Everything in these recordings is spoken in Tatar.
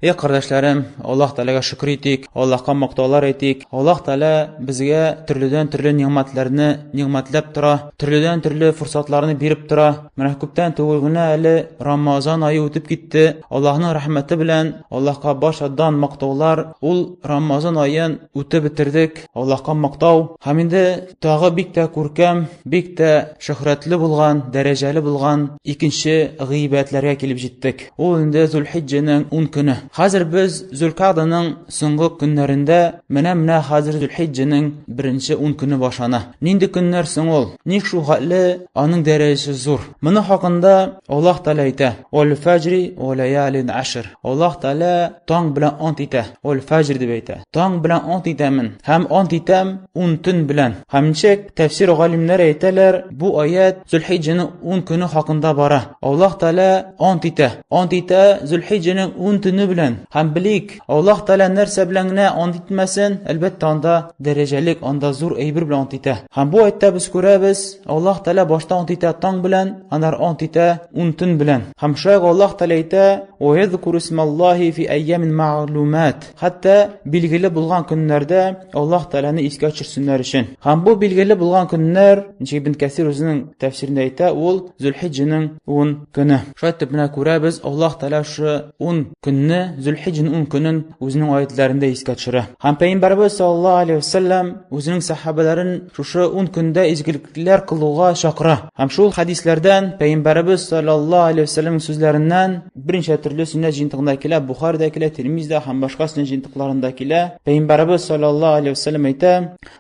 Эй, кардәшләрем, Аллаһ Тәгаләгә шөкер итик, Аллаһка мактаулар әйтик. Аллаһ Тәгалә безгә төрледән-төрле нигъмәтләрне нигъмәтләп тора, төрледән-төрле форсатларны биреп тора. Менә күптән түгел генә әле Рамазан ае үтеп китте. Аллаһның рәхмәте белән Аллаһка башадан мактаулар. Ул Рамазан аен үтеп бетердек. Аллаһка мактау. Һәм инде тагы бик тә күркәм, бик тә шөһрәтле булган, дәрәҗәле булган икенче гыйбадәтләргә килеп җиттек. Ул инде Зулхиҗҗәнең 10 көне. Хәзер без Зулкаданың соңгы көннәрендә, менә-менә хәзер Зулхиҗҗәнең беренче 10 көне башлана. Нинди көннәр соң ул? Ник шул хәтле аның дәрәҗәсе зур? Моны хакында Аллаһ Тәгалә әйтә: "Вал фәҗри ва лаялин ашр". Аллаһ Тәгалә таң белән ант итә. Вал фәҗр дип әйтә. Таң белән ант итәмен һәм ант итәм 10 төн белән. Һәм ничек тәфсир галимнәре әйтәләр, бу аят Зулхиҗҗәнең 10 көне хакында бара. Аллаһ Тәгалә ант итә. Ант итә Зулхиҗҗәнең 10 төне белән. Һәм белик, Аллаһ Тәгалә нәрсә белән генә ант итмәсен, әлбәттә, анда дәрәҗәлек, анда зур әйбер белән ант итә. Һәм бу аятта без күрәбез, Аллаһ Тәгалә башта ант итә таң белән, аннары ант итә 10 төн белән. Һәм шулай ук Аллаһ Тәгалә әйтә: "Ва язкуру исмаллаһи фи әйямин мәгълүмат". Хәтта билгеле булган көннәрдә Аллаһ Тәгаләне искә төшерсеннәр өчен. Һәм бу билгеле булган көннәр, ничек Ибн Кәсир үзенең тәфсирендә әйтә, ул Зөлхиҗҗәнең 10 көне. Шулай итеп менә күрәбез, Аллаһ Тәгалә шушы 10 көнне, Зөлхиҗҗәнең 10 көнен үзенең аятләрендә искә төшерә. Һәм Пәйгамбәрбез саллаллаһу алейһи ва сәлләм үзенең сәхабәләрен шушы 10 көндә изгелекләр кылуга чакыра. Һәм шул хәдисләрдән Пәйгамбәрбез саллаллаһу алейһи ва сәлләм сүзләреннән Берничә төрле сөннәт җыентыгында килә, Бухаридә килә, Тирмиздә һәм башка сөннәт җыентыкларында килә. Пәйгамбәребез саллаллаһу алейһи ва сәлләм әйтә,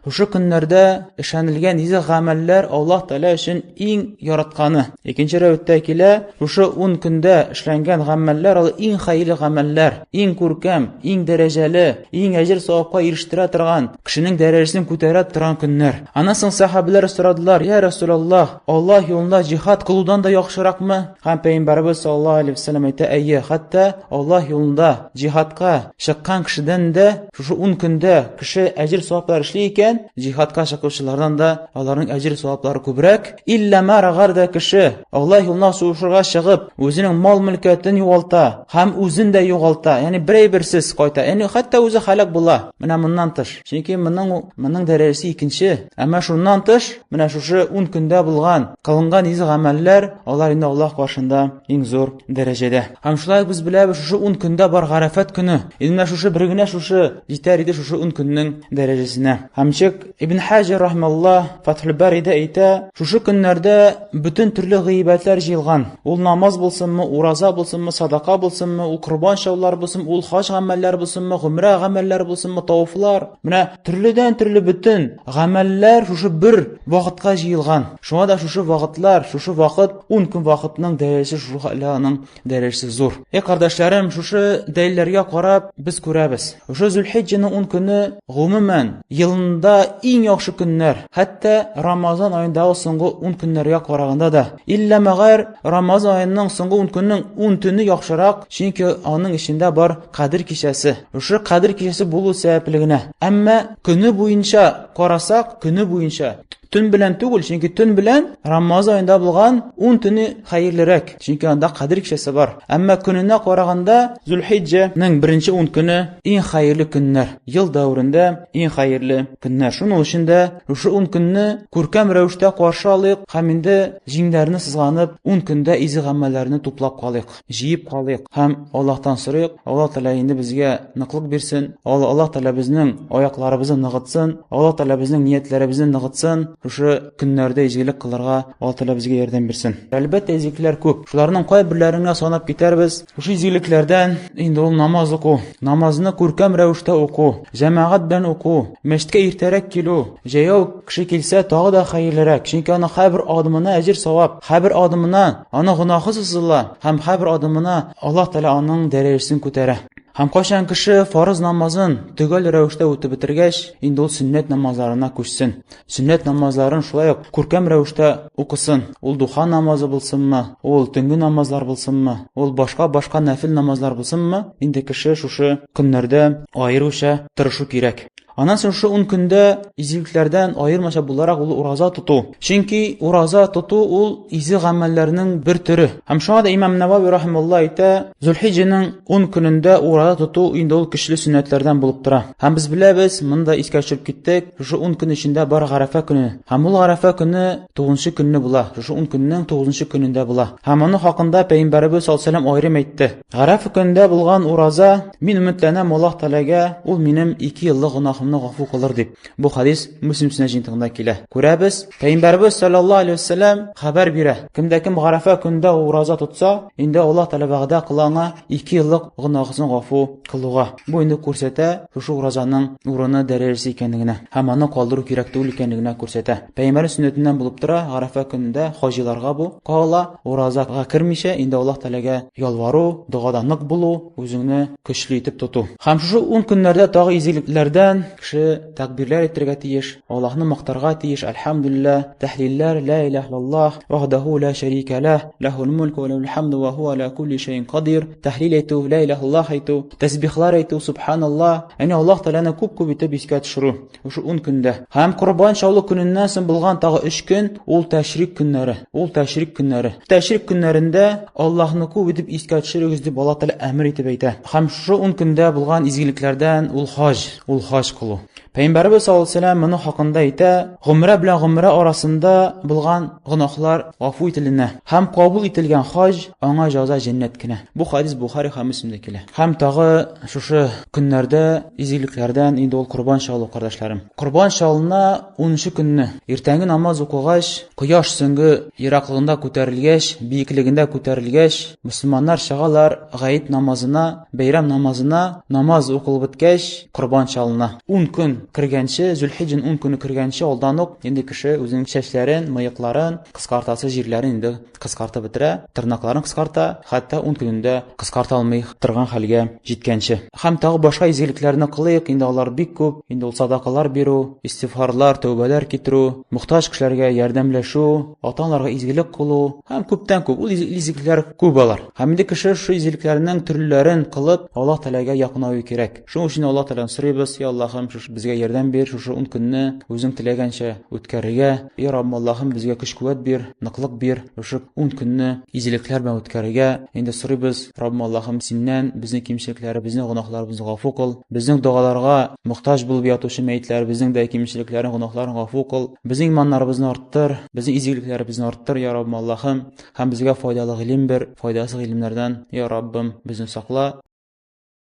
шушы көннәрдә эшләнелгән изге гамәлләр Аллаһ Тәгалә өчен иң яратканы. Икенче рәвештә килә, шушы 10 көндә эшләнгән гамәлләр ал иң хәерле гамәлләр, иң күркәм, иң дәрәҗәле, иң әҗер савапка ирештерә торган, кешенең дәрәҗәсен күтәрә торган көннәр. Аннан соң сәхабәләр сорадылар, "Я Расулаллаһ, Аллаһ юлында җихад кылудан да яхшыракмы?" Һәм Пәйгамбәребез саллаллаһу алейһи ва сәлләм әйтә, әйе, хәтта Аллаһ юлында җиһадка чыккан кешедән дә шушы 10 көндә кеше әҗер саваплар эшли икән, җиһадка чыгучылардан да аларның әҗер саваплары күбрәк. Илля ма әгәр дә кеше Аллаһ юлына сугышырга чыгып, үзенең мал-мөлкәтен югалта һәм үзен дә югалта, ягъни бер әйберсез кайта, ягъни хәтта үзе һәлак була. Менә моннан тыш. Чөнки моның дәрәҗәсе икенче. Әмма шуннан тыш, менә шушы 10 көндә булган, кылынган изге гамәлләр, алар инде Аллаһ каршында иң зур дәрәҗәдә. Һәм шулай без беләбез, шушы 10 көндә бар Гарәфәт көне. Инде менә шушы бер генә шушы җитәр иде шушы 10 көннең дәрәҗәсенә. Һәм чек Ибн Хаҗар рахималлаһ Фатхул Барида әйтә, шушы көннәрдә бөтен төрле гыйбадәтләр җыелган. Ул намаз булсынмы, ураза булсынмы, садака булсынмы, ул корбан чалулар булсын, ул хаҗ гамәлләре булсынмы, гомрә гамәлләре булсынмы, тавыфлар. Менә төрледән-төрле бөтен гамәлләр шушы бер вакытка җыелган. Шуңа да шушы вакытлар, шушы вакыт 10 көн вакытның дәрәҗәсе шушы хәлле аның дәрәҗәсе зур. Эй, кардәшләрем, шушы дәлилләргә карап без күрәбез. Шушы Зөлхиҗҗәнең 10 көне гомумән елында иң яхшы көннәр. Хәтта Рамазан аендагы соңгы 10 көннәргә караганда да. Иллә мәгәр Рамазан аеның соңгы 10 көннең 10 төне яхшырак, чөнки аның эчендә бар Кадер кичәсе. Шушы Кадер кичәсе булу сәбәпле генә. Әмма көне буенча карасак, көне буенча төн белән түгел, чөнки төн белән Рамазан аенда булган 10 төне хәерлерәк, чөнки анда Кадер кичәсе бар. Әмма көненә караганда Зулхиҗҗәнең беренче 10 көне иң хәерле көннәр. Ел дәверендә иң хәерле көннәр. Шуның өчен дә шушы 10 көнне күркәм рәвештә каршы алыйк һәм инде җиңнәрне сызганып 10 көндә изге гамәлләрне туплап калыйк, җыеп калыйк һәм Аллаһтан сорыйк, Аллаһ Тәгалә инде безгә ныклык бирсен, Аллаһ Тәгалә безнең аякларыбызны ныгытсын, Аллаһ Тәгалә безнең ниятләребезне ныгытсын, шушы көннәрдә изгелек кылырга Аллаһ Тәгалә безгә ярдәм бирсен. Әлбәттә, изгелекләр күп. Шуларның кайберләрен генә санап китәрбез. Шушы изгелекләрдән инде ул намаз уку, намазны күркәм рәвештә уку, җәмәгать белән уку, мәчеткә иртәрәк килү, җәяү кеше килсә тагы да хәерлерәк, чөнки аның һәрбер адымына әҗер савап, һәрбер адымына аның гөнаһы сызыла һәм һәрбер адымына Аллаһ Тәгалә аның дәрәҗәсен күтәрә. Һәм кайчан кеше фарыз намазын төгәл рәвештә үтеп бетергәч, инде ул сөннәт намазларына күчсен. Сөннәт намазларын шулай ук күркәм рәвештә укысын. Ул духа намазы булсынмы, ул төнге намазлар булсынмы, ул башка-башка нәфил намазлар булсынмы, инде кеше шушы көннәрдә аеруча тырышу кирәк. Аннан соң шушы 10 көндә изгелекләрдән аермача буларак ул ураза тоту. Чөнки ураза тоту ул изге гамәлләрнең бер төре. Һәм шуңа да имам Навави рахимулла әйтә, Зөлхиҗҗәнең 10 көнендә ураза тоту инде ул көчле сөннәтләрдән булып тора. Һәм без беләбез, моны да искә төшереп киттек, шушы 10 көн эчендә бар Гарәфә көне. Һәм ул Гарәфә көне 9 көнне була. Шушы 10 көннең 9 көнендә була. Һәм моның хакында Пәйгамбәребез саллаллаһу алейһи ва сәлләм аерым әйтте. Гарәфә көнендә булган ураза, мин өметләнәм Аллаһ Тәгаләгә, ул минем 2 еллык гөнаһымны гафу кылыр дип. Бу хадис Мөслим сөннәт җыентыгында килә. Күрәбез, Пәйгамбәребез саллаллаһу алейһи ва сәлләм хәбәр бирә. Кемдә кем Гарәфә көнендә ураза тотса, инде Аллаһ Тәгалә вәгъдә кыла аңа 2 еллык гөнаһысын гафу кылуга. Бу инде күрсәтә шушы уразаның урыны, дәрәҗәсе икәнлегенә һәм аны калдыру кирәк түгел икәнлегенә күрсәтә. Пәйгамбәр сөннәтеннән булып тора, Гарәфә көнендә хаҗиларга бу кагыла, уразага кермичә, инде Аллаһ Тәгаләгә ялвару, догада нык булу, үзеңне көчле итеп тоту. Һәм шушы 10 көннәрдә тагы изгелекләрдән кеше тәкбирләр әйтергә тиеш, Аллаһны мактарга тиеш, әлхәмдүлилләһ, тәһлилләр, ла илаһ иллаллаһ, вахдаху ла шәрикә ләһ, ләһул мулку ва ләһул хамду ва һуа аля кулли шәйин кадир, тәһлил әйтү, ла илаһ иллаллаһ әйтү, тәсбихлар әйтү, субханаллаһ, ягъни Аллаһ Тәгаләне күп-күп итеп искә төшерү. Шушы 10 көндә. Һәм корбан чалу көненнән соң булган тагы 3 көн ул тәшрик көннәре. Ул тәшрик көннәре. Тәшрик көннәрендә Аллаһны күп итеп искә төшерегез дип Аллаһ Тәгалә әмер итеп әйтә. Һәм шушы 10 көндә булган изгелекләрдән ул хаҗ, ул хаҗ кылу. Пәйгамбәребез саллаллаһу алейһи вәсәлләм моның хакында әйтә, гомрә белән гомрә арасында булган гөнаһлар гафу ителенә һәм кабул ителгән хаҗ аңа җәза җәннәт кенә. Бу хадис Бухари һәм Мөслимдә килә. Һәм тагы шушы көннәрдә изгелекләрдән инде ул корбан чалу, кардәшләрем. Корбан чалына 10 көнне иртәнге намаз укыгач, кояш сөңге ераклыгында күтәрелгәч, биеклегендә күтәрелгәч, мөселманнар чыгалар гаит намазына, бәйрәм намазына, намаз укылып беткәч, корбан чалына. 10 көн кергәнче, Зөлхиҗҗәнең 10 көне кергәнче алдан ук инде кеше үзенең чәчләрен, мыекларын, кыскартасы җирләрен инде кыскартып бетерә, тырнакларын кыскарта, хәтта ун көнендә кыскарта алмый торган хәлгә җиткәнче. Һәм тагы башка изгелекләрне кылыйк, инде алар бик күп, инде ул садакалар бирү, истигъфарлар, тәүбәләр китерү, мохтаҗ кешеләргә ярдәмләшү, ата-аналарга изгелек кылу һәм күптән күп, ул изгелекләр күп алар. Һәм инде кеше шушы изгелекләрнең төрлеләрен кылып, Аллаһ Тәгаләгә якынаю кирәк. Шуның өчен Аллаһ Тәгаләдән сорыйбыз, Я Аллаһым, шушы безгә ярдәм бир, шушы ун көнне үзең теләгәнчә үткәрергә. Я Раббым Аллаһым, безгә көч-куәт бир, ныклык бир, шушы ун көнне изгелекләр белән үткәрергә. Инде сорыйбыз, Раббым Аллаһым, синнән безнең кимчелекләребезне, гөнаһларыбызны гафу кыл. Безнең догаларга мохтаҗ булып ятучы мәетләребезнең дә кимчелекләрен, гөнаһларын гафу кыл. Безнең иманнарыбызны арттыр, безнең изгелекләребезне арттыр, я Раббым Аллаһым. Һәм безгә файдалы гыйлем бир, файдасыз гыйлемнәрдән, я Раббым, безне сакла.